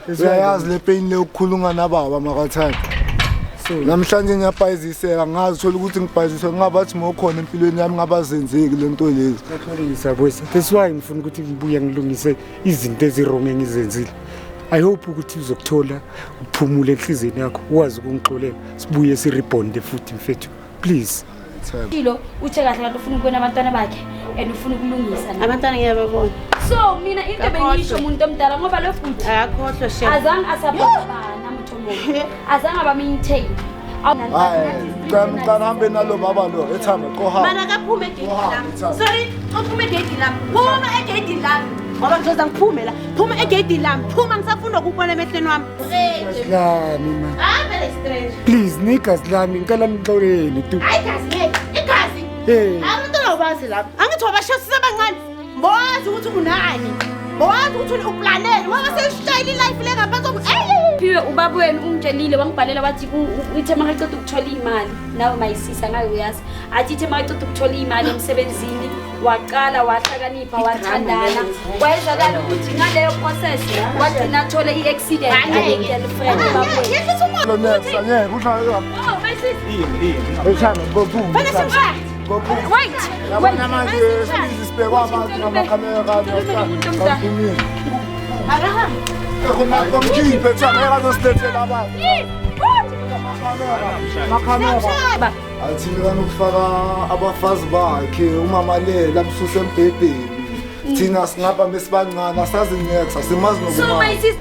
Uyayazi le pain le ukukhuluma nababa makathanda. So Namhlanje ngiyabhayiziseka, ngazi thola ukuthi ngibhayiziswe ngabathi mokhona empilweni yami ngabazenzeki le nto lezi. Ngiyaxolisa boys. That's why ngifuna ukuthi ngibuye ngilungise izinto ezi-wrong engizenzile. I hope ukuthi uzokuthola uphumule enhliziyweni yakho, ukwazi ukungixolela, sibuye si-rebonde futhi mfethu. Please. Shilo uthe kahle kanti ufuna ukubona abantwana bakhe and ufuna ukulungisa naye. Abantwana ngiyababona. So mina into Akakhohlwa. bengiyisho, umuntu omdala, ngoba lo futhi Akakhohlwa shem. azange asapota bana motho omubi, azange aba-maintain. Hayi, ngicela hambe nalo baba lo ethanda qoha. Mana akaphume egeyidini lami. Sorry, uphume egeyidini lami. Phuma egeyidini lami. Ngoba ngizoza ngiphume la. Phuma egeyidini lami. Phuma, ngisafuna ukubona emehlweni wami. Lami ma. Ah, vele strange. Please, negazi lami, ngicela nixolele tu. Hayi, igazi ngeke. Igazi. Hey. Abantwana ubazi lapho. Angithi wabashaya abancane. Mbowazi ukuthi unani. Mbowazi ukuthi uplanele. Ngoba seshayile life le ngaphansi koku. Hey. Phiwe, ubaba wenu ungitshelile, wangibhalela wathi ithe makaqeda ukuthola iy'mali nawe mayisisa ngayo uyazi, athi ithe makaqeda ukuthola iy'mali emsebenzini waqala wahlakanipha, wathandana, kwayenzakala ukuthi ngaleyo process wagcina athole i-accident nale-girlfriend ubaba wenu. Yehlisa umoya. Lo next angeke uhlale. Oh, my sister. Ethanda ngophuma. Fana simshaya. Wait, Yabona manje sibizi sibhekwa abantu ngamakhamera. Kaphumile. Akahambi. Komkhiphe ethanda, ngeke azosilethela abantu. Makhamera. Athi kanokufaka abafazi bakhe umama le lamsusa embhedeni. Thina singapha mesibancane asazi next, asimazi So my nokumazi. sis.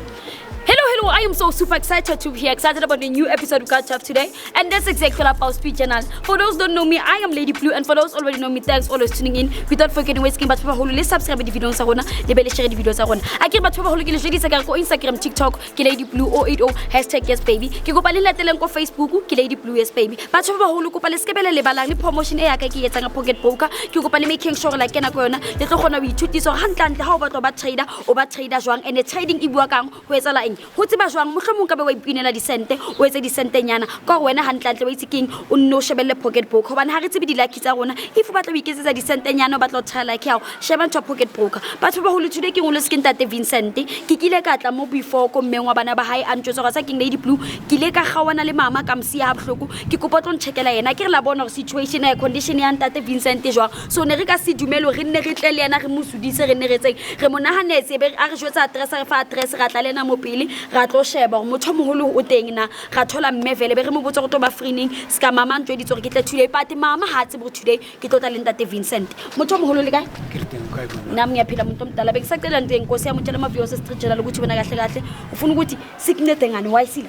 Hello, hello. I am so super excited to be here. Excited about the new episode we got up today. And that's exactly about Speed Channel. For those who don't know me, I am Lady Blue. And for those already know me, thanks for always tuning in. Without forgetting, wasting batho ba baholo, le subscribe di-video tsa rona, le be le share di-video tsa rona. A ke re batho ba baholo, ke le jwedisa ka re ko Instagram, TikTok, ke Lady Blue 080, #YesBaby. Ke kopa le lateleng ko Facebook, ke Lady Blue Yes Baby. Batho ba baholo, kopa le sekebe le lebalang le promotion e yaka ke e etsang ya Pocket Broker. Ke kopa le making sure la kena ko yona, le tlo kgona ho ithutisa hore hantlentle ha o batla ho ba trader, o ba trader jwang, and trading e bua kang, ho etsahala eng, ho tseba jwang, mohlomong ka be wa ipinela disente, o etse disentenyana ka hore wena hantlentle wa itse keng, o nne o shebelle Pocket Broker, hobane ha re tsebe di-lucky tsa rona. If o batla ho iketsetsa disentenyana, o batla ho try lucky hao, sheba ntho ya Pocket Broker. Batho ba baholo, today ke ngolose ke ntate Vincent. Ke kile ka tla mo before ko mmeng wa bana ba hae, a ntjwetsa hore sa keng Lady Blue, ke ile ka kgaohana le mama, ka msiya ha bohloko, ke kopa o tlo ntjhekela yena. Ke re la bona hore situation ya condition ya ntate Vincent e jwang, so ne re ka se dumele hore re nne re tle le yena, re mo sudise, re nne re etseng, re mo nahanetse, be a re jwetsa address, re fa address, ra tla le yena mo pele, ra tlo sheba hore motho o moholo o teng na. Ra thola mme vele, be re mo botsa hore tlo ba free neng, ska mama a ntjweditse hore ke tle today, but mama ha a tsebe hore today ke tlo tla le ntate Vincent. Motho o moholo, le kae? Ke re teng, kae bona? Nami ngiyaphila, muntu omdala. Bengisacela nje, inkosi yami, utshela ama-viewers e-Street Journal ukuthi wena kahle kahle ufuna ukuthi sikuncede ngani, wayisila.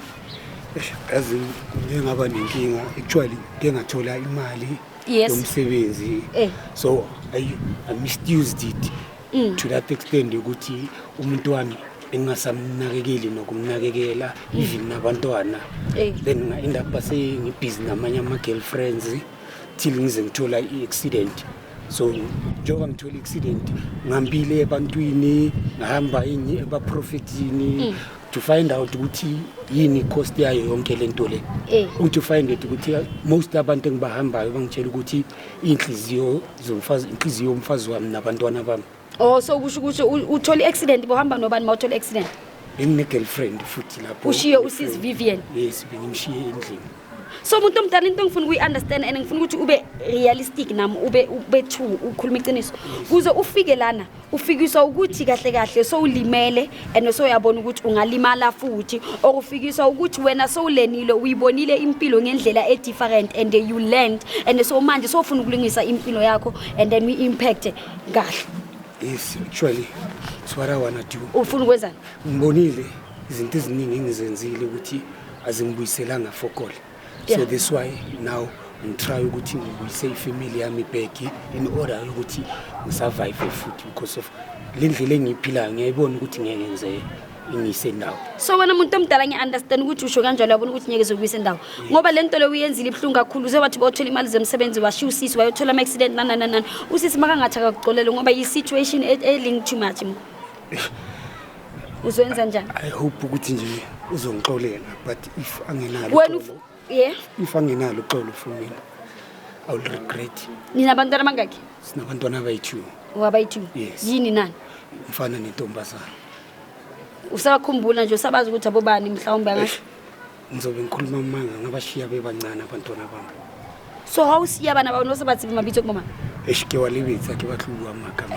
Yazi ngike ngaba nenkinga actually, ngike ngathola imali yomsebenzi. So I misused it to that extent ukuthi umuntu wami engingasamnakekeli nokumnakekela, even nabantwana. Then nga-end up sengibhizi namanye ama-girlfriends till ngize ngithola i-accident. So njengoba ngithola i-accident, ngihambile ebantwini, ngahamba ini ebaprofetini to find out ukuthi yini i-cost yayo yonke le nto le. Ukuthi find it ukuthi most abantu engibahambayo bangitshela ukuthi inhliziyo zomfazi, inhliziyo yomfazi wami nabantwana bami. Oh, so kusho ukuthi uthole i-accident, bohamba nobani ma uthole i-accident? Bengine-girlfriend futhi lapho. Ushiye usisi Vivian? Yes, bengimshiye endlini. So umuntu omdala, into engifuna ukuyi-understand and ngifuna ukuthi ube realistic nami, ube true, ukhuluma iqiniso kuze ufike lana, ufikiswa ukuthi kahle kahle sowulimele and sowuyabona ukuthi ungalimala futhi, or ufikiswa ukuthi wena sowulenile, uyibonile impilo ngendlela e-different and you learned and so manje sowufuna ukulungisa impilo yakho and then we-impact kahle? Yes, actually it's what I wanna do. Ufuna ukwenzani? Ngibonile izinto eziningi engizenzile ukuthi azingibuyiselanga fokol, so this why now ngitry ukuthi ngibuyise ifamily yami back in order ukuthi ngisurvive futhi, because of le ndlela engiyiphilayo ngiyayibona ukuthi ngeke ngize ingiyise ndawo. So wena muntu omdala, ngiya-understand ukuthi usho kanjalo, uyabona ukuthi ngeke zokuyisa indawo, ngoba le nto le uyenzile ibuhlungu kakhulu. Uze wathi bawuthola imali zemsebenzi, washiya usisi, wayothola ama-accident nanananani. Usisi makangathi akakuxolele ngoba yi-situation e-link too much mo, uzoyenza njani? I hope ukuthi nje uzongixolela, but if angenalo Wena uxolo, yeah if angenalo uxolo for mina, I will regret. Ninabantwana bangakhi? Sinabantwana abayi-two. Wabayi-two? Yes. Yini nani? Umfana nentombazana. Usabakhumbula nje, usabazi ukuthi abobani mhlawumbe angasho? Ngizobe ngikhuluma amanga, ngabashiya bebancane abantwana bami. So ha o siya bana ba o ne o sa ba tsebe mabitso ke bomang? Eish, ke wa lebetsa, ke batlo bua maaka ma.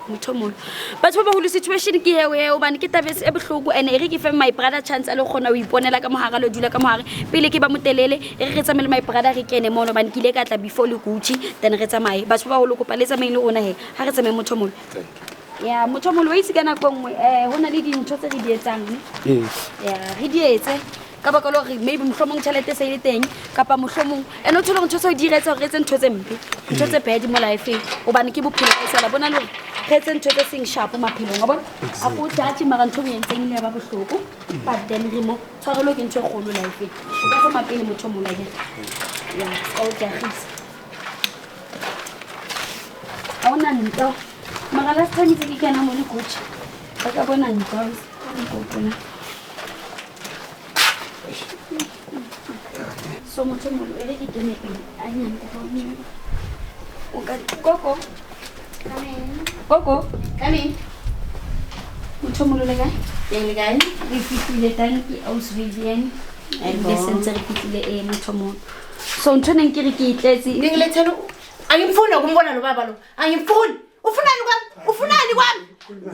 Motho o moholo. Batho ba baholo, situation ke eo eo, hobane ke taba e bohloko, and e re ke fe my brother chance a le kgona ho iponela ka mohare, a lo dula ka mohare pele ke ba motelele. E re re tsamaye le my brother, re kene mono, hobane ke ile ka tla before le Gucci, then re tsamaye. Batho ba baholo, kopa le tsamayeng le rona he, ha re tsamaye, motho o moholo. Ya motho o moholo, wa itse ka nako e nngwe ho na le dintho tse re di etsang, ne? Yes. Ya re di etse ka baka la hore maybe mohlomong tjhelete e se e le teng, kapa mohlomong ene o thole hore ntho tseo di re etsa hore re etse ntho tse mpe, ntho tse bad mo lifeng, hobane ke bophelo ba isala bona le hore re etse ntho tse seng sharp maphelong wa bona. A ko judge, mara ntho o entseng le ya ba bohloko, but then re mo tshwarelo ke ntho e kgolo lifeng. O ka tsamaya pele, motho o moholo, akere? Ya ska o jagisa, ha ona ntwa. Mara last time itse ke kena mo le Gucci, ba ka bona ntwa nkopona. So motho o moholo, e re ke kene pele a nyane, kopa o ka koko koko. Come in. Motho o moholo, le kae? Teng, le kae? Re fihlile, tanki aus Vivian. Ayibo. Le sentse re fihlile e, motho o moholo. So ntho neng ke re ke e tletse. Ningilethele, angimfuni ukumbona lo baba lo. Angimfuni. Ufunani kwami? Ufunani kwami?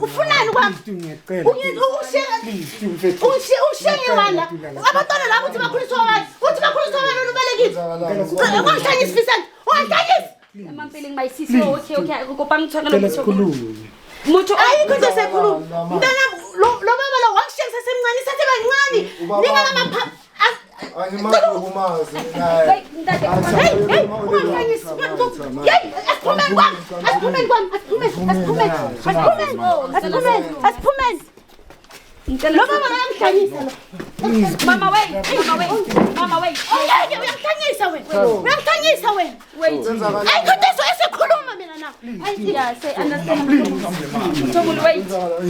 Ufunani kwami? Ngiyacela. Please, mfethu. Ungishiye ngiwala. Abantwana labo uthi bakhuliswa bani? Uthi bakhuliswa bani wena ubalekile? Ungangihlanyisi, Vincent. Ungangihlanyisi. Emampeleng, my sister. Okay, re kopa ntshwarelo, Cela motho o moholo. sikhulume. Motho Ayikho into esekhuluma. Mntanami, lo baba lo wangishiya ngisasemncane, sasebancane. Ubaba- Ninganamapha. Angimazi ukumazi mina. Wait, ntate. Hey, hey, ungangihlanyisi. Hey, asiphumeni kwami. Asiphumeni kwami. Asiphumeni. Asiphumeni. Asiphumeni. Asiphumeni. Asiphumeni. Ngicela Lo baba uyangihlanyisa lo. Mama, wait, mama, wait, mama, wait. Ungeke, uyangihlanyisa wena. Uyangihlanyisa wena. Wait. Ayikho into esekhuluma mina nawe. Yeah, say understand. Motho o moholo, wait.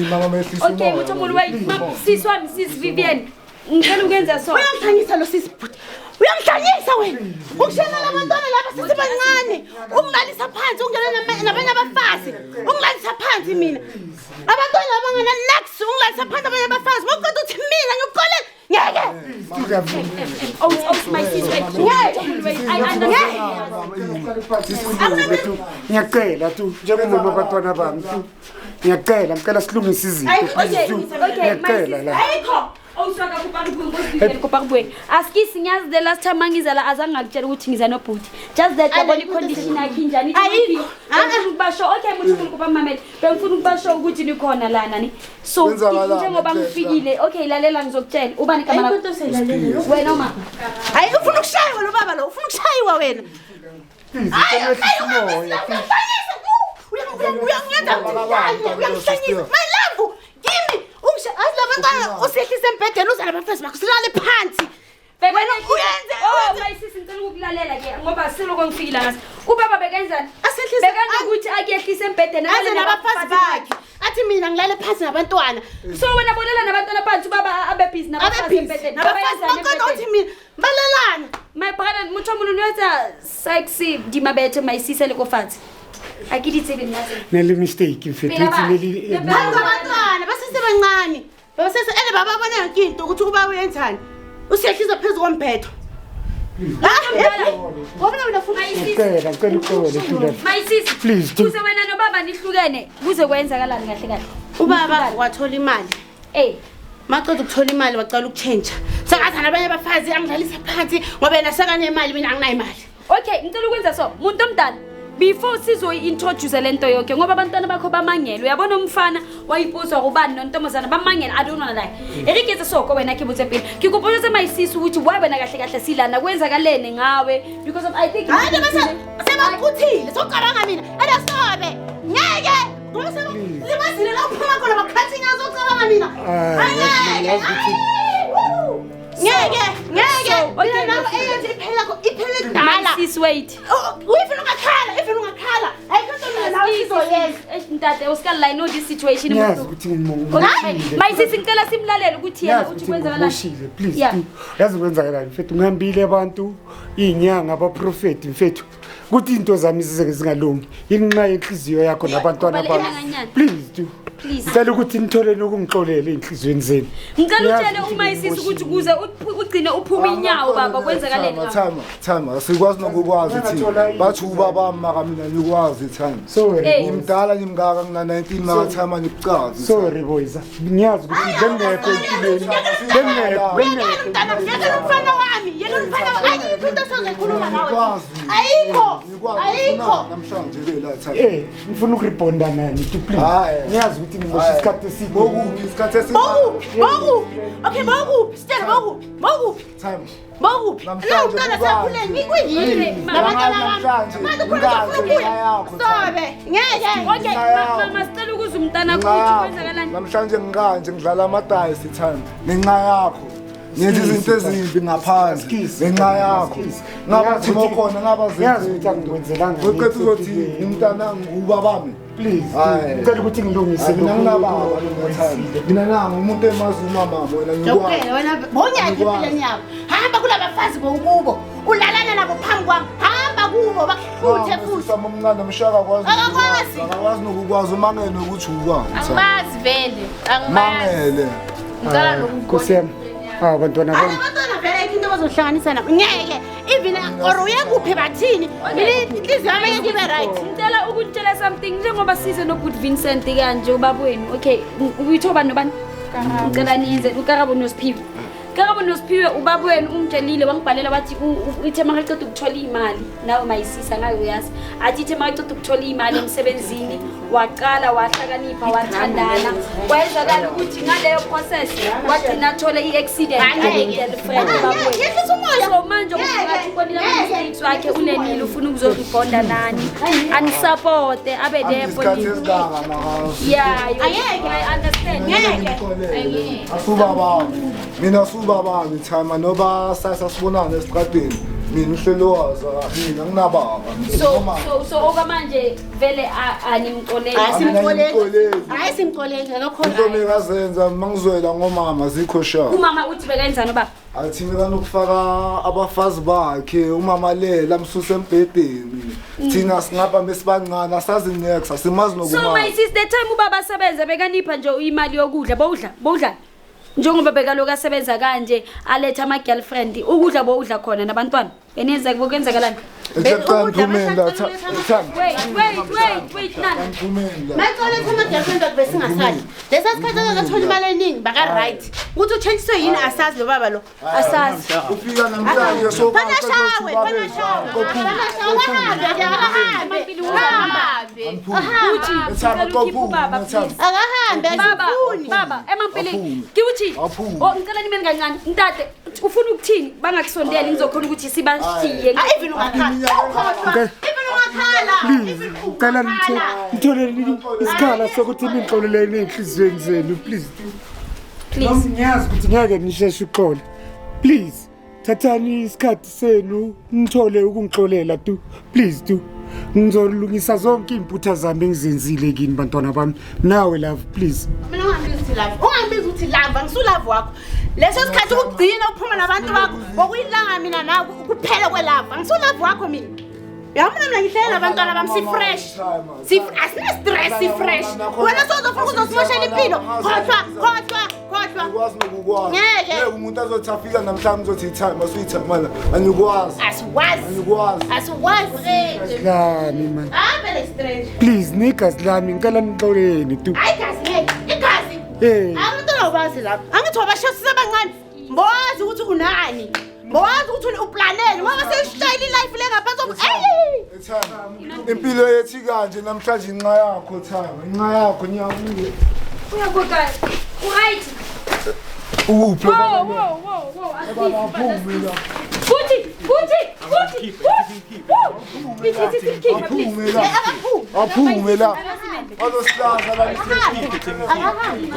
Mama, mehlisa Okay, umoya. motho o moholo, wait. Ma, sisi wami, sis Vivian. Ngicela ukwenza so. Uyangihlanyisa lo sisi bhuti. Uyangihlanyisa wena. Ukushiyana labantwana laba sesebancane. Ungilalisa phansi, ungena nabanye abafazi. Ungilalisa phansi mina. Abantwana abangana nex, ungilalisa phansi abanye abafazi. Mawuqeda uthi mina ngikuxolele. Ngeke. Oh, my sis, wait. Ngeke. Wait, I understand. Sikhulume tu. Ngiyacela tu, njengomama abantwana bami tu. Ngiyacela, ngicela silungise izinto. Okay, Please tu. okay, my Ngiyacela sister. la. Ayikho. Awusaka kopa re bueng, go kopa re bueng. Askies, ngiyazi the last time mangizala azange ngakutshela ukuthi ngiza nobhuti. Just that yabona i-condition yakhe injani. Ayikho. Bengifuna ukuba sure. Okay, motho o moholo, kopa mmamele. Bengifuna ukuba sure ukuthi nikhona lana ni. So Kwenzakalani, njengoba Nhlanhla? ngifikile, okay, lalela, ngizokutshela. Ubani igama Ayikho lakho? into oselalela. Wena uma. Hayi, ufuna ukushaywa lo baba lo, ufuna ukushaywa wena. Please, Hayi, ngicela wehlise umoya. uyangihlanyisa. Uyangiyenza ngihlanye, uyangihlanyisa. My love, kimi ungisha azi labantwana usehlise embhedeni, uza nabafazi bakho silale phansi. Wena uyenze Oh, my sis, ngicela ukukulalela ke ngoba seloko ngifikile ngathi. Ubaba bekenzani? Asehlise- Bekenza ukuthi akuyehlise embhedeni aze nabafazi bakhe. Athi mina ngilale phansi nabantwana. So wena bolela nabantwana phansi, ubaba abe busy nabafazi Abe busy embhedeni. nabafazi, Babayenzani baqeda uthi embhedeni? mina balalana. My brother, motho o moholo o etsa sex di mabethe, my sis, le ko fatshe. A ke di tsebe nna tsena. Ne le mistake mfethu. Phela ba- Ithi leli Le- Phambi kwabantwana basesebancane. Babasese ene bababona yonke into ukuthi uba uyenzani. Usehlisa phezu kombhedo. Ngoba wena ufuna My sis, Ngicela, ngicela uxolo tu la. my sis. Please, do. Kuze wena nobaba nihlukene, kuze kwenzakalani kahle kahle? Ubaba wathola imali. Eh, Maqeda ukuthola imali waqala ukutshentsha. Sekathi nabanye abafazi angidlalisa phansi ngoba yena sekanemali, mina anginayo imali. Okay, ngicela ukwenza so. Muntu omdala, before sizoyi-introduce le nto yonke, ngoba abantwana bakho bamangele, uyabona umfana wayipuzwa ubani nontombazana bamangele, I don't wanna lie. E re ke etse so ko wena, ke botse pele. Ke kopa o jwetse my sis ukuthi why wena kahle kahle silana, kwenzakaleni ngawe, because of I think Hayi, bese sebaquthile sokucabanga mina. Elasobe. Ngeke. Ngoba sebazile la uphuma khona bakhathi ngazocabanga mina. Hayi, Angeke. yazi ukuthi- Hayi, woo. Ngeke, ngeke. So, okay, Mina nawe my eyenze iphela iphele My kudala. sis, wait. Oh, uyifuna ungakhala, ifuna ungakhala. Ayikho into mina nawe sizoyenza. Eish, ntate, o ska lie, know this situation. Ngiyazi Motho. ukuthi Okay, ngimoshile. my sis, ngicela simlalele ukuthi yena Ngiyazi uthi ukuthi kwenzakalani. ngimoshile, please. Yeah. Tu. Yazi kwenzakalani mfethu, ngihambile abantu, iy'nyanga, abaprofethi mfethu. Ukuthi into zami zize zingalungi. Inxa yenhliziyo yakho nabantwana bami. Please do. Please. Ngicela ukuthi nitholeni ukungixolela ey'nhliziyweni zenu. Ngicela utshele uma isisi ukuthi ukuze ugcine uphume inyawo baba kwenzakaleni Thama, Thama, Thama, asikwazi nokukwazi thina. Bathi ubaba maka mina ngikwazi Thama. Sorry. Eh. Ngimdala ngimngaka ngina 19 maka Thama ngikucazi. Sorry boys. Ngiyazi ukuthi bengekho empilweni. Bengekho, bengekho. Mntana, yekela umfana wami, yekela umfana wami. Ayikho into esozoyikhuluma nawe. Ngikwazi. Ayikho. Ngikwazi. Ayikho. Namhlanje ke la Thama. Eh, ngifuna ukuribonda nani tu please. Hayi. Ngiyazi ukuthi ngimoshe isikhathi eside. Bokuphi isikhathi eside? Bokuphi? Bokuphi? Okay, bokuphi? Sitshele bokuphi? Bokuphi? Thama. Bokuphi? Namhlanje La umntwana kukanje. sekhuleni ngikuyini? Okay, ma- Nabantwana bami. Namhlanje, Manje ukhuluma ngikanje, ufuna ukuya. ngenxa yakho, Sobe. Ngeke. Okay, mama sicela ukuza umntana Ngenxa ukuthi yakho. kwenzakalani. Namhlanje ngikanje ngidlala amadayisi Thama. Ngenxa yakho. Ngenza izinto ezimbi ngaphandle. Excuse. Ngenxa yakho. Excuse. Ngaba Ngiyazi thina ukuthi- khona ngaba Ngiyazi ukuthi angikwenzelanga Uqeda lutho uzothi empilweni. umntana ngubabami. Please. Hayi. Ngicela ukuthi ngilungise Mina lokhu nginababa mina okwenzile. Thama. Mina nanga umuntu emazi umama wena ngikwazi. Jokela wena bonyakhe empilweni yakho. Hamba kulabafazi bokubo. Ulalana nabo phambi kwami. Hamba kubo bakuhluthe futhi. Sami omncane mshaka akwazi. Akakwazi. Akakwazi nokukwazi umangele ukuthi ubani. Angibazi vele, angibazi. Mangele. Ngicela nokubona. Nkosi yami. Ah, bantwana bami. Abantwana vele ayikho into abazohlanganisa nabo. Ngeke. Even or uye kuphi bathini? Mina inhliziyo yami angeke ibe right. Ngicela ukutshela something njengoba size noBhut Vincent kanje ubaba wenu. Okay, uyitho bani nobani? Ngicela niyenze uKarabo noSiphiwe. Karabo noSiphiwe ubaba wenu ungitshelile wangibhalela wathi ithe makaqeda ukuthola imali nawe mayisisa ngayo uyazi. Athi ithe makaqeda ukuthola imali emsebenzini waqala wahlakanipha wathandana. Kwenzakala ukuthi ngaleyo process wagcina athole i-accident ane-girlfriend ubaba wenu. Yehlisa umoya. So manje ungathi ubonile ama-mistakes wakhe unenile ufuna ukuzoribonda nani anisupporte abe there for Isikhathi you. esingaka makazi. Yeah, you, Angeke. I understand. Ngeke. Asubabami. Mina asubabami Thama noba sasibonana esiqadeni. Mina uhlelo waza mina nginababa. So so so okwamanje vele animxoleli. Asimxoleli. Hayi simxoleli akakho. Into mekazenza mangizwela ngomama zikho sha. Umama uthi bekayenzani ubaba? Athi mina nokufaka abafazi bakhe umama le lamsusa embhedeni. Thina singapha mesibancane asazi next asimazi So my nokumazi. sis the time ubaba asebenza bekanipha nje imali yokudla bowudla bowudla. Njengoba bekaloku asebenza kanje aletha ama girlfriend ukudla bowudla khona nabantwana. Benenza kwenzakalani? Ecela ngiphumeni la Thama. Wait wait wait wait nana. Ngiphumeni la. Mayicela ukuthi ama-girlfriend akhe besingasali. Lesa sikhathi akathola imali eningi baka-right. Ukuthi utshentshiswe yini asazi lo baba lo. Asazi. Ufika namhlanje so Fana shawe, fana shawe. Fana shawe, ahambe, akahambe. Ahambe. Uthi Thama ngicela ukhiphe ubaba please. Akahambe, Baba, asifuni. baba, emampeleni. Aphume. Ngiwuthi, Aphume. oh ngicela nimeni kancane. Ntate, ufuna ukuthini? Bangakusondeli ngizokhona ukuthi sibashiye. Ah, even ungakhala. Okay. Even ungakhala. Please, Even ngicela ungakhala. nitholeni isikhala sokuthi ningixoleleni ey'nhliziyweni zenu please. Please. Ngiyazi ukuthi ngeke nisheshe uxole. Please, thathani isikhathi senu nithole ukungixolela tu. Please tu. Ngizolungisa zonke iy'mputha zami engizenzile kini bantwana bami. Nawe love please. Mina ungangibizi ukuthi love. Ungangibizi ukuthi love, angisulove wakho. Leso sikhathi ukugcina uphuma nabantu bakho, ngokuyilanga mina nawe kuphela kwelove. Angisulove wakho mina. Uyabona mina ngihlele nabantwana bami si-fresh. Asine-stress si-fresh. Wena sozofuna ukuzosimoshela impilo. Khohlwa, khohlwa, khohlwa. Angikwazi nokukwazi. Ngeke. Ngeke umuntu azothi afika namhlanje uzothi time asuyithama la. Angikwazi. Asiwazi. Angikwazi. Asiwazi. Lami man. Ah, vele strange. Please negazi lami ngicela nixoleni tu. Hayi igazi ngeke. Igazi. Eh. Abantwana ubazi lapho. Angithi wabashaya abancane. Mbowazi ukuthi unani. Mbowazi ukuthi uplanele. Ngoba seyishayile ilife le ngaphansi Ey! Thama. Impilo yethu kanje namhlanje inxa yakho Thama. Inxa yakho ngiyabuya. Uyabuka. Uright. Uphi? Whoa, whoa, whoa, whoa. Aphume la. Futhi, futhi, futhi. Futhi, Aphume la. Aphume la. Azosihlaza la. Akahambe.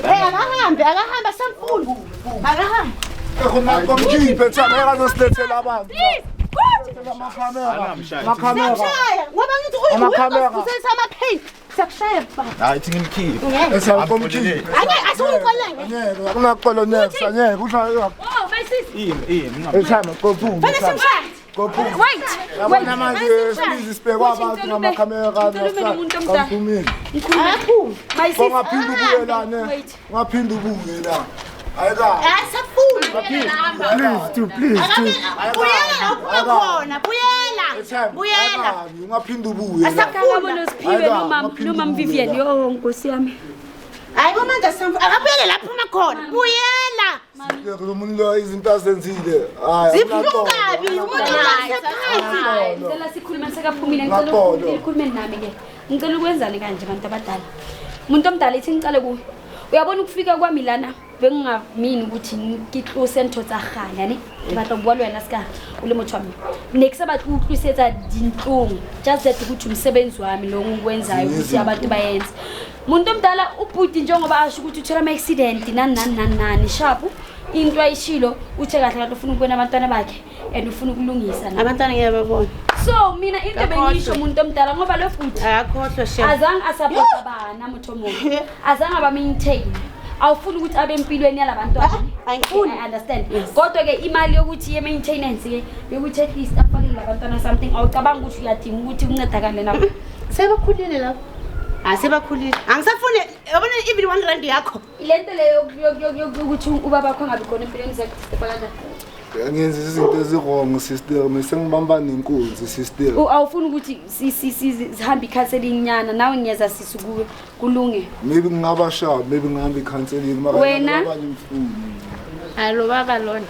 Hey, akahambe, akahambe asamfuni. Akahambe. Khona komkhiphe Thama akazosilethela abantu. Please. Futhi. Amakhamera. Amakhamera. Siyakushaya ngoba ngithi Amakhamera. uyuzosifusela ama-pain. Siyakushaya baba. Hayi thi ngimkhiphe. Ngeke. Esa komkhiphe. Angeke asiwuxolele. Angeke akunaxolo next angeke uhlala Oh, my sis. Imi, imi. Ethama kophume. Fanele simshaye. Wait. Yabona manje please sibhekwa abantu ngamakhamera kaphumile. Akaphumi. My sister. Ungaphinda ubuye la ne. Ungaphinda ubuye la. Ayika. Asafuni. Please do, please do. Buyela la uphuma khona. Buyela. Buyela. Ungaphinda ubuye la. Akabo noSiphiwe nomama nomama Vivian yo nkosi yami. Hayi bo manje asamfu. Akabuyele la phuma khona. Buyela. Lo muntu lo izinto azenzile. Hayi. Zibuhlungu kabi. Umuntu lasephansi. Ngicela sikhulume sekaphumile ngicela ukukhulume nami ke. Ngicela ukwenzani kanje bantu abadala. Umuntu omdala ithi ngicale kuwe. Uyabona ukufika kwami lana bengingamini ukuthi ngitlose ntho tsa kgale ne ke batla ho bua le wena ska o le motho wa mme ne ke sa batle ho utlwisetsa dintlong just that ukuthi umsebenzi wami lo engikwenzayo ukuthi abantu bayenze. Muntu omdala ubhuti njengoba asho ukuthi uthola ama-accident nani nani nani nani sharp into ayishilo uthe kahle kahle ufuna ukubona abantwana bakhe and ufuna ukulungisa nabo. Abantwana ngiyababona. So mina into bengiyisho umuntu omdala ngoba lo futhi Akakhohlwa shem. azange asapota bana motho omubi azange aba-maintain awufuni ukuthi abe empilweni yalabantwana. Angifuni. I understand. Kodwa ke imali yokuthi ye-maintenance ke yokuthi at least afakele labantwana something awucabanga ukuthi uyadinga ukuthi uncedakale nabo. Sebakhulile lapho. Ah sebakhulile. Angisafuni yabona even 1 rand yakho. Le nto leyo yokuthi ubaba wakho angabi khona empilweni zakho sister kanjani? Ngenza izinto ezi-wrong sister, mina ngibamba nenkunzi sister. Awufuni ukuthi sihambe i-counseling nyana nawe ngiyeza sisi kuwe kulunge. Maybe ngingaba sharp, maybe ngihamba i-counseling mara Wena? baba ngimfuni. Alo baba lona.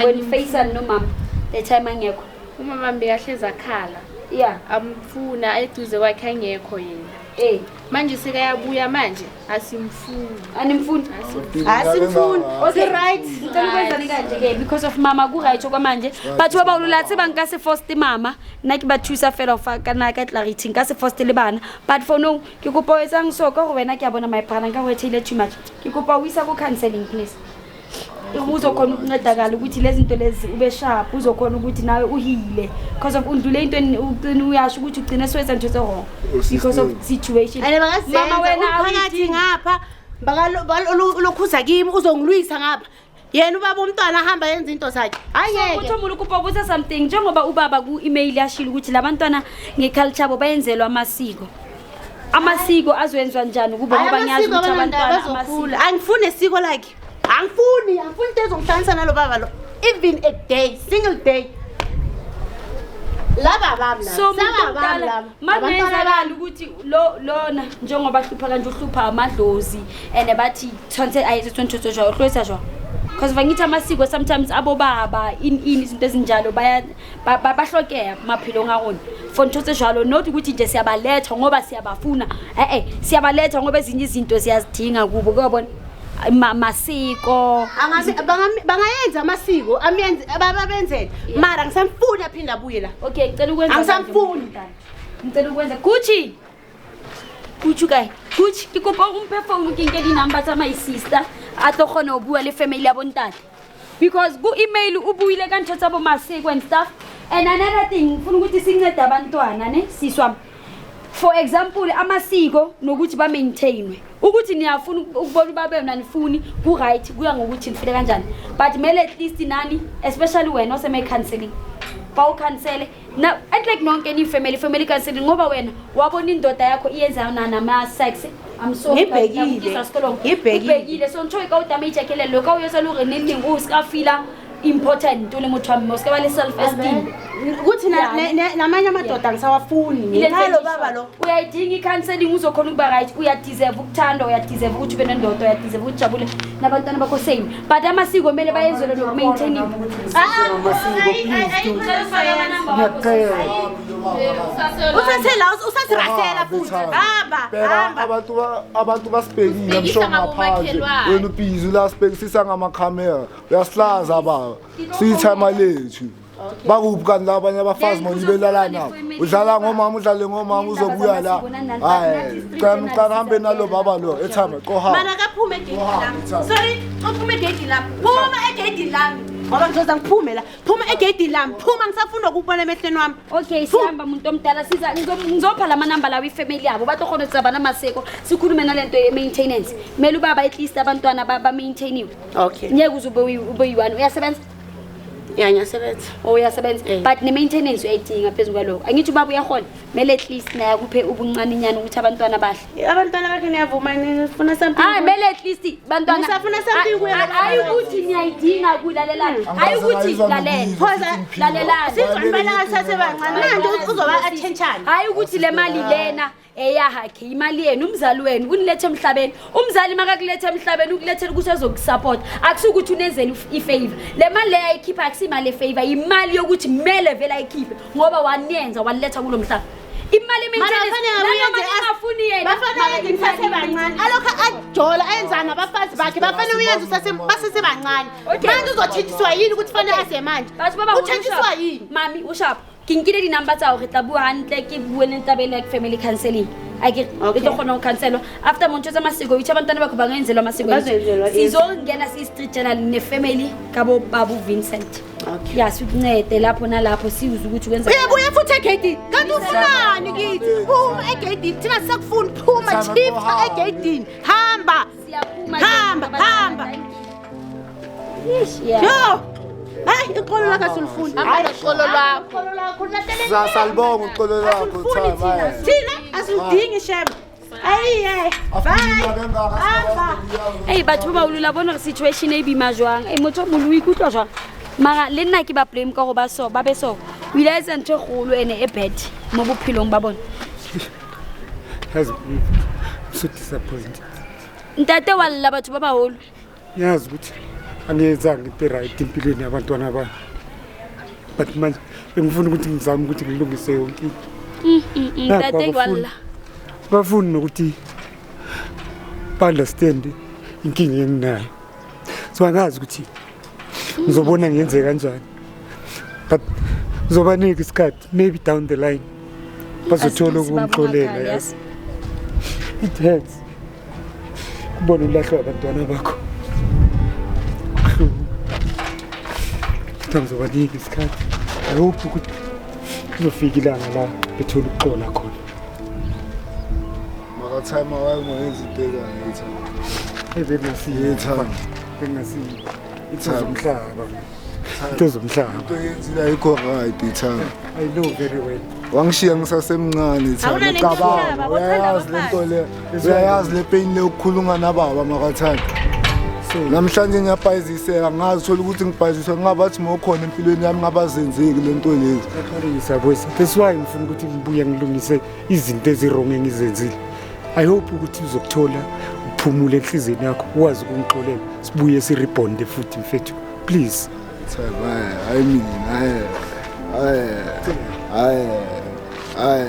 Wena Faisal nomama the time angekho. Umama bekahlezi akhala. Yeah. Amfuna eduze kwakhe angekho yena. Eh. Manje sekayabuya manje asimfuni. Animfuni. Asimfuni. Okay. Right. Ngicela ukwenzani kanje ke because of mama ku right okwamanje. Batho ba baholo la tseba nka se force mama nna ke ba thusa fela ho fa kana ka clarity nka se force le bana. But for now ke kopa o etsang so ka gore wena ke a bona my brother nka go ethile too much. Ke kopa o isa ku counseling please. Uzokhona ukuncedakala ukuthi lezi zinto lezi ube sharp uzokhona ukuthi nawe uhile because of undlule into ugcina uyasho ukuthi ugcine soyenza into wrong because of situation. Ene bakazenza Mama wena umphakathi awuyidingi. ngapha bakalokhuza kimi uzongilwisa ngapha. Yena ubaba umntwana ahamba yenza into zakhe. Ayeke. Uthi umuntu ukuba ubuza something njengoba ubaba ku email yashilo ukuthi labantwana ngeculture yabo bayenzelwa amasiko. Amasiko azwenzwa njani kubo ngoba ngiyazi ukuthi abantwana amasiko. Angifuni isiko lakhe. Angifuni, angifuni into ezongihlanganisa nalo baba lo. Even a day, single day. Laba bami laba. So umuntu Saba bami omdala laba. makungenzakala ukuthi lo lona njengoba hlupha kanje uhlupha amadlozi and bathi tshwanetse a etse ntho tse jwalo, o tlo etsa jwang? Because vangithi amasiko sometimes abobaba in izinto ezinjalo baya bahlokea maphelong a rona for ntho tse jwalo not ukuthi nje siyabaletha ngoba siyabafuna siyabaletha ngoba ezinye izinto siyazidinga kubo kuyabona masiko Bangayenza amasiko amenze ababenzele mara ngisamfuni aphinda abuye la. Okay, ngicela ukwenza Angisamfuni. Ngicela ukwenza Gucci. Gucci kae? Gucci ke kopa o mphe phone ke nke di-number tsa my sister a tlo kgona ho bua le family ya bontate. Because ku email o buile ka ntho tsa bo masiko and stuff. And another thing ngifuna ukuthi sincede abantwana ne siswami. For example amasiko nokuthi ba maintainwe. Ukuthi niyafuna ukubona ubaba wena nifuni ku right kuya ngokuthi nifile kanjani. But mele at least nani especially wena oseme counseling. Ba u cancel na at like nonke ni family counseling ngoba wena wabona indoda yakho iyenza nama sex. I'm so Ngibhekile. Ngibhekile. So ntho e ka o damage kelello ka o etsa le hore neng neng o ska feel important o le motho wa mme o ska ba le self esteem. Ukuthi namanye amadoda angisawafuni ngenxa lo baba lo. Uyayidinga i-counseling uzokhona ukuba right, uyadeserve ukuthandwa, uyadeserve ukuthi ube nendoda, uyadeserve ukuthi ujabule nabantwana bakho same. But amasiko kumele bayenzelwe noku-maintain. Usathe la usasirasela futhi. Hamba, hamba. Abantu basibhekile msho ngaphandle. Wena ubhizi la sibhekisisa ngamakhamera. Uyasihlaza baba. Siyithema lethu. Bakuphi kanti labanye abafazi monibelala nabo? Udlala ngomama, udlale ngomama uzobuya la. Hayi, cela hambe nalo baba lo ethama qoha. Mana kaphume egedini lami. Sorry, uphume egedini lami. Phuma egedini lami. Ngoba ngizoza ngiphume la. Phuma egedini lami. Phuma ngisafuna ukubona emehlweni wami. Okay, sihamba umuntu omdala siza ngizopha lama number lawo ifamily yabo. Batlo khona tsaba namaseko. Sikhulume nalento ye maintenance. Mele ubaba at least abantwana ba maintainiwe. Okay. Ngeke uze ube uyi-one. Uyasebenza? Ya, ngiyasebenza. Oh, uyasebenza. Eh. But ne-maintenance uyayidinga phezu kwaloko. Angithi ubaba uyahola, kumele at least naye akuphe ubuncanenyana ukuthi abantwana bahle. Abantwana bakhe niyavuma nifuna something. Hayi, kumele at least bantwana. Nisafuna something kuye Hayi ukuthi niyayidinga kulalelana. Hayi ukuthi lalela. Phoza, Lalelana. Sizwa impela sasebancane. Manje uzoba attention. Hayi ukuthi le mali lena eyahakhe, imali yenu, umzali wenu unilethe emhlabeni. Umzali makakulethe emhlabeni ukulethela ukuthi azokusupport, akusukuthi unenzela ifavor. Le mali leyo ayikhipha akusimali efavor, imali yokuthi kumele vele ayikhiphe ngoba waniyenza waniletha kulo mhlaba. Imali ingafuni yena. Bafana yenze nisasebancane. Alokho ajola ayenzana nabafazi bakhe. Bafana uyenze basesebancane. Okay. Manje uzothenjiswa yini ukuthi fanele aze manje? Batho ba baholo, Uthenjiswa yini? Mami o sharp. Ke nkile di-number tsa hore re tla bua hantle, ke bue le taba ena ya family counseling. Akere Okay. e tlo kgona ho counselwa after mo ntho tsa masiko, itho abantwana bakho bangenzelwa amasiko. Bazoyenzelwa, yes. Sizongena siyi-street journal ne-family kabo babu Vincent. Okay. Ya, sikuncede lapho nalapho, siwuze ukuthi kwenza. Uyabuya futhi egeyidini. Kanti ufunani kithi? Phuma egeyidini. Thina sisakufuni, phuma Thana chifta kuhambe. egeyidini. Hamba. Siyaphuma. Hamba, hamba. Ish, yeah. Yo. Hayi, iqolo lakho asilifuni. Hamba noxolo lwakho. Iqolo lakho ulahlela. Salibonga uxolo lakho, Asilifuni Thama, thina. eh. Thina asiludingi shem. Ayi, eh. Bye. Hamba. Ei, batho ba baholo, la bona hore situation e boima jwang. Ei, motho o moholo o ikutlwa jwang? Mara le nna ke ba blame ka hore ba so, ba be so. O ile a etsa ntho e kgolo ene e bad mo bophelong ba bona. Yazi, I'm so disappointed. Ntate wa lla, batho ba baholo. Ngiyazi ukuthi angiyenzanga into e-right empilweni yabantwana bami, but manje bengifuna ukuthi ngizame ukuthi ngilungise yonke into. Nakho Ntate wa abafuni. lla. Bafuni nokuthi ba-understand inkinga enginayo, so angazi ukuthi ngizobona ngiyenze kanjani, but ngizobanika isikhathi. Maybe down the line bazothola Asisi, baba ukungixolela. ungakhali, Yazi, it hurts kubona ulahlwa abantwana bakho, kubuhlungu. Kodwa ngizobanika isikhathi. I hope ukuthi kuzofika ilanga la bethola ukuxola khona. Makathama wayengoyenza into ekahle, Thama. Ebengasiyo. Yeah, Thama. Bengasiyo into zomhlaba, into zomhlaba. Into oyenzile ayikho right, Thama. I know very well. Wangishiya ngisasemncane, Thama. Awuna Cabanga, nento yomhlaba, uthanda uyayazi le nto abafazi. le, uyayazi le pain le yokukhuluma nababa, makathama. So Namhlanje ngiyabhayiziseka, ngazi thola ukuthi ngibhayiziswa ngabathi mawukhona empilweni yami ngabazenzeki le nto lezi. Ngiyaxolisa boys, that's why ngifuna ukuthi ngibuye ngilungise izinto ezi-wrong engizenzile. I hope ukuthi uzokuthola uphumule enhliziyweni yakho, ukwazi ukungixolela, sibuye sirebonde futhi mfethu, please. Thama, hayi mina, hayi, hayi, hayi, hayi,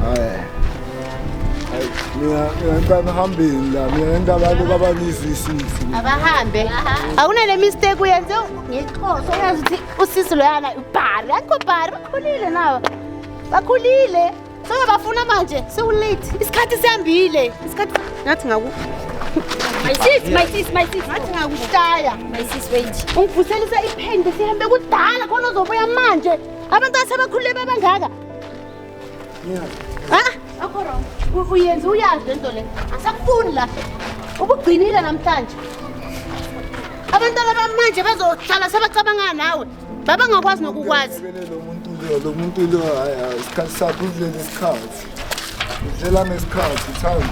hayi, hayi, mina ngicela nihambeni la, mina ngendaba yalokhu abanizwisisi. Abahambe. Awunale mistake uyenze ngexhosa, uyazi ukuthi usisi loyana ubhari, akho bhari, bakhulile nawo. Bakhulile. Sewuyabafuna manje, sewu-late. Isikhathi sihambile. Isikhathi ngathi ngaku My sis, my sis, my sis. ngathi ngakushaya. My sis, wait. Ungivuselisa iphende, sihambe kudala khona uzobuya manje. Abantu asebakhulile babangaka. Ah, akho wrong. Uyenze uyazi lento le. Asakufuni la. Ubugcinile namhlanje. Abantwana bamanje bazohlala sebacabanga nawe. Babangakwazi nokukwazi. Lo muntu lo, lo muntu lo, hayi, hayi, isikhathi sakhe udlela isikhathi. Udlela ngesikhathi, Thama.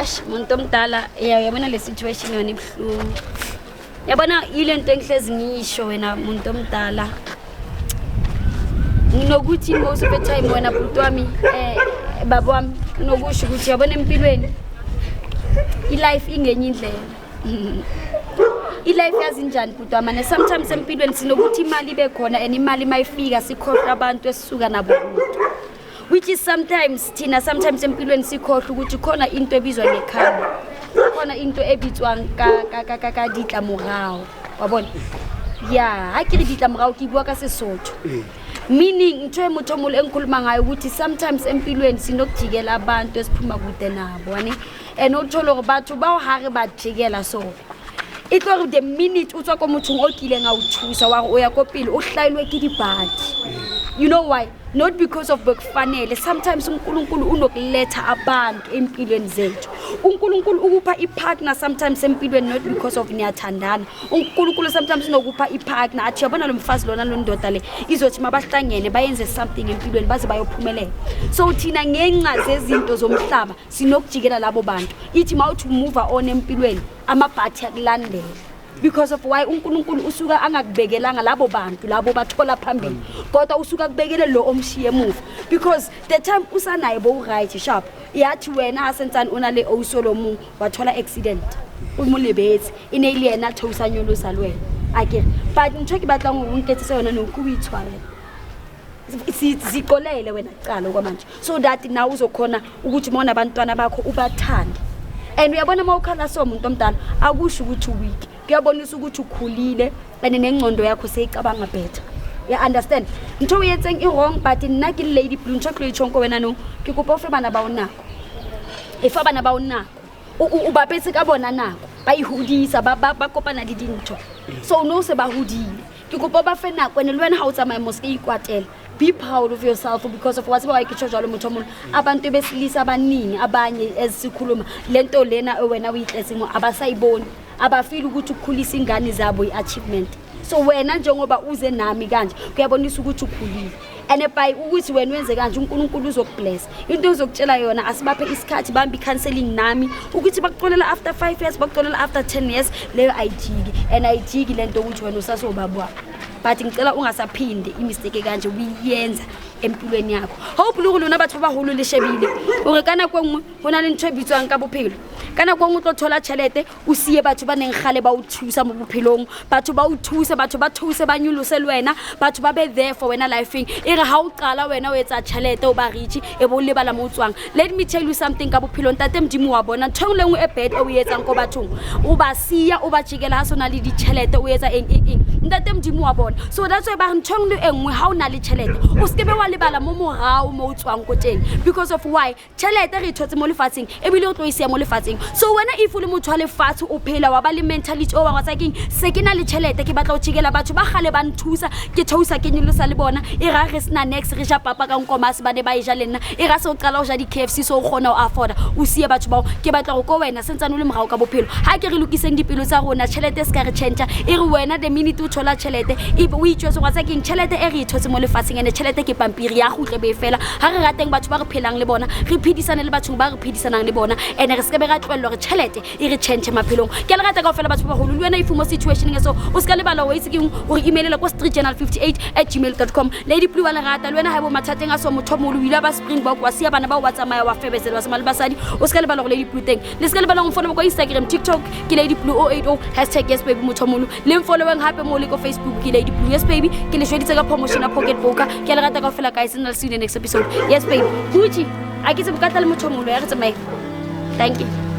Eish, muntu omdala, ya uyabona le situation yona ibuhlungu. Yabona ile nto engihlezi ngisho wena muntu omdala. Nginokuthi most of the time wena bhuti wami, baba wami, nginokusho ukuthi yabona empilweni i-life ingenye indlela. I-life yazi njani bhuti wami, and sometimes empilweni sinokuthi imali ibe khona, and imali mayifika sikhohlwa abantu esisuka nabo kude. Which is sometimes thina sometimes empilweni sikhohlwa ukuthi khona into ebizwa ngekhaya, khona into ebitswang ka ditlamorao, wa bona? Ya, ha ke re ditlamorao ke bua ka Sesotho. Meaning ntho e motho o molo e ngikhuluma ngayo ukuthi sometimes empilweni sinokujikela abantu esiphuma kude nabo, wane? And uthole hore batho bao ha re ba jikela so, e tlo re the minute o tswa ko mothong o kileng a o thusa wa re o ya ko pele, o hlailwe ke dibadi. You know why? Not because of bekufanele. Sometimes uNkulunkulu unokuletha abantu empilweni zethu. uNkulunkulu ukupha ipartner sometimes empilweni, not because of niyathandana. uNkulunkulu sometimes unokupha ipartner, athi yabona lo mfazi lona, lo ndoda le, izothi mabahlangene bayenze something empilweni, baze bayophumelela. So thina ngenxa zezinto zomhlaba sinokujikela labo bantu. Ithi mawuthi move on empilweni, amabhathi akulandela, because of why? uNkulunkulu usuka angakubekelanga labo bantu labo bathola phambili, kodwa usuka kubekele lo omshiye emuva, because the time usanaye bowu-right sharp. Yathi wena ha santsane o na le osolomo, wa thola accident, o mo lebetse, e ne e le yena a theosang nyolosa le wena akere. But ntho e ke batlang gore o nketsetse yona no ke o itshwarele, siqolele wena kuqala okwamanje, so that nawe uzokhona ukuthi uma unabantwana bakho ubathande. And uyabona, uma ukhala so muntu omdala, akusho ukuthi uweak, kuyabonisa ukuthi ukhulile and nengqondo yakho seyicabanga better. Ya understand? Ntho o etseng e wrong, but nna ke le Lady Blue, ntho e tlo e tjhong ko wena no, ke kopa o fe bana ba o nako, e fa bana ba o nako. O bapetse ka bona nako, ba ihodisa, ba kopana le dintho, so no se ba hodile. Ke kopa o ba fe nako. Ene le wena ha o tsamaya mo, se ke ikwatela, be proud of yourself, because of wa tseba why ke tjho jwalo, motho o mong. Abantu besilisa abaningi abanye esikhuluma lento lena wena uyitletseng, abasayiboni, abafili ukuthi ukukhulisa ingane zabo i-achievement. So wena njengoba uze nami kanje, kuyabonisa ukuthi ukhulile, and by ukuthi wena wenze kanje, uNkulunkulu uzokubless. Into ozokutshela yona, asibaphe isikhathi, bambe i-counseling nami, ukuthi bakuxolela after 5 years, bakuxolela after 10 years, leyo ayijiki, and ayijiki le nto ukuthi wena usasobaba wabo. But ngicela ungasaphinde imistake kanje uyiyenza empilweni yakho. Hope le gore lona batho ba baholo le shebile gore ka nako e nngwe go na le ntho e bitswang ka bophelo. Ka nako e nngwe o tlo thola tšhelete, o sie batho ba neng gale ba o thusa mo bophelong, batho ba o thuse, batho ba thuse, ba nyolose le wena, batho ba be there for wena lifeng. E re ga o qala wena o etsa tšhelete, o ba rich, e bo o lebala mo o tswang. Let me tell you something ka bophelong, tate Modimo wa bona ntho e nngwe le nngwe e bad e o e etsang ko bathong. O ba sia, o ba jekela, ha sona le ditšhelete, o etsa eng eng eng, ntate Modimo wa bona. So that's why ba re ntho e nngwe le e nngwe, ha o na le tšhelete, o seke be wa lebala mo morao mo o tswang ko teng, because of why? Tšhelete re e thotse mo lefatsheng, ebile o tlo e sia mo lefatsheng. So wena if o le motho wa lefatshe, o phela wa ba le mentality o wa wa tsa keng, se ke na le tšhelete, ke batla go tšhekela batho ba gale ba nthusa, ke theosa, ke nyolosa le bona, e ra re sena nex, re ja papa ka nkomase, ba ne ba e ja le nna, e ra se o qala go ja di-KFC, so o kgona go afforda, o sie batho bao. Ke batla go ko wena sentsane o le morago ka bophelo, ga ke re lokiseng dipelo tsa rona. Tšhelete se ka re change. E re wena the minute o thola tšhelete, e be o itjwetse gore tsa keng, tšhelete e re e thotse mo lefatsheng, ene tšhelete ke pampiri ya gutle be fela. Ga re rateng batho ba re phelang le bona, re phedisane le bathong ba re phedisanang le bona, and re se ke be ra tlohellwa gore tšhelete e re change maphelong. Ke le rata kao fela batho ba bagolo. Le wena if o mo situationeng e so, o se ka lebala o itse keng gore emailela ko streetjournal58@gmail.com. Lady Blue wa lerata. Le wena ga e bo mathateng a so, motho o mogolo, o ile ba Springbok, wa sia bana bao, wa tsamaya, wa febetsela, wa tsamaya le basadi, o se ka lebala gore Lady Blue teng. Le se ka lebala go mfollow ko Instagram, TikTok, ke Lady Blue 080, #YesBaby. Motho o mogolo, le mfolloweng gape mo le ko Facebook, ke Lady Blue. Yes baby, ke le jweditse ka promotion ya Pocket Boker. Ke a le rata kao fela guys, nna le see you in the next episode. Yes baby, Gucci, a ke tsebe ka tla le motho o mogolo ya re tsamaye. Thank you.